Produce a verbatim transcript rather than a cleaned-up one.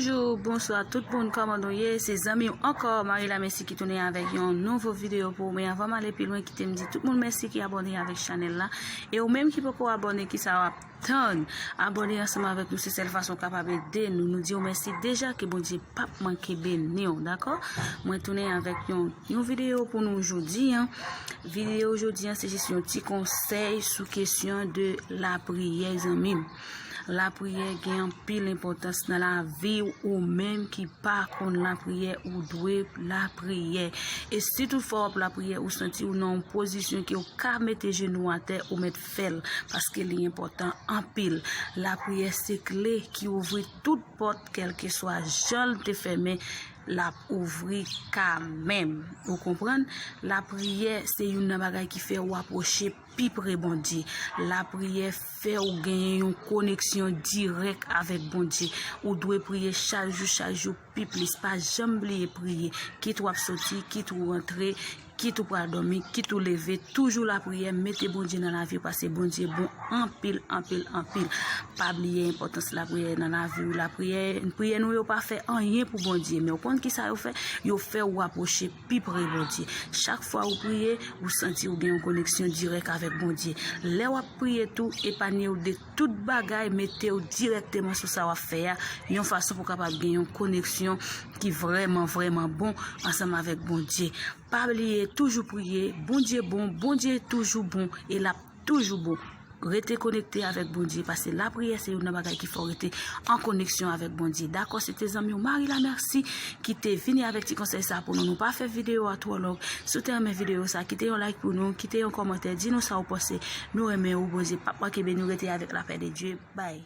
Bonjou, bonswa tout moun, kòman nou ye? Se zanmi w ankò, Marie Lamercie ki tounen avèk yon nouvo videyo pou ou. Men anvan m ale pi lwen, kite m di tout moun mèsi ki abòne avèk chanèl la. E ou menm ki poko abòne, kisa w ap tann? Abòne ansanm avèk nou, se sèl fason w kapab ede nou. Nou di w mèsi deja, ke Bondye p ap manke beni w, dakò? Mwen tounen avèk yon, yon videyo pou nou jodi an. Videyo jodi an, se jis yon ti konsèy sou kesyon de lapriyè, zanmi m. Lapriyè gen anpil enpòtans nan lavi w, ou menm ki pa konn lapriyè, ou dwe lapriyè. E si toutfwa w ap lapriyè, ou santi w nan yon pozisyon ke w ka mete jenou atè, ou mèt fè l, paske li enpòtan anpil. Lapriyè se kle ki ouvri tout pòt, kèlkeswa jan l te fèmen, l ap ouvri kanmenm. Ou konprann? Lapriyè se youn nan bagay ki fè w apwoche pi pre Bondye. Lapriyè fè w genyen yon koneksyon dirèk avèk Bondye. Ou dwe priye chak jou, chak jou pi plis. Pa janm bliye priye. Kit w ap soti, kit ou rantre, kit ou pral dòmi, kit ou leve, toujou lapriyè, mete Bondye nan lavi w, paske Bondye bon anpil, anpil, anpil. Pa bliye enpòtans lapriyè nan lavi w. Lapriyè, priyè nou yo pa fè anyen pou Bondye, men w konn kisa yo fè? Yo fè w apwoche pi pre Bondye. Chak fwa ou priye, ou santi ou gen yon koneksyon dirèk avèk Bondye. Lè w ap priye tou, epanye w de tout bagay, mete w dirèkteman sou sa w ap fè a, yon fason pou w kapab gen yon koneksyon ki vrèman, vrèman bon ansanm avèk Bondye. Pa bliye, toujou priye, Bondye bon, Bondye toujou bon, e l ap toujou bon. Rete konekte avèk Bondye, paske lapriyè se youn nan bagay ki fè w rete an koneksyon avèk Bondye. Dakò, se te zanmi w Marie Lamercie ki te vini avèk ti konsèy sa pou nou. Nou pa fè videyo a twò long. Si w te renmen videyo sa, kite yon like pou nou, kite yon kòmantè, di nou sa w panse. Nou renmen w, Bondye p ap manke beni w, rete avèk lapè de Dye. Bye.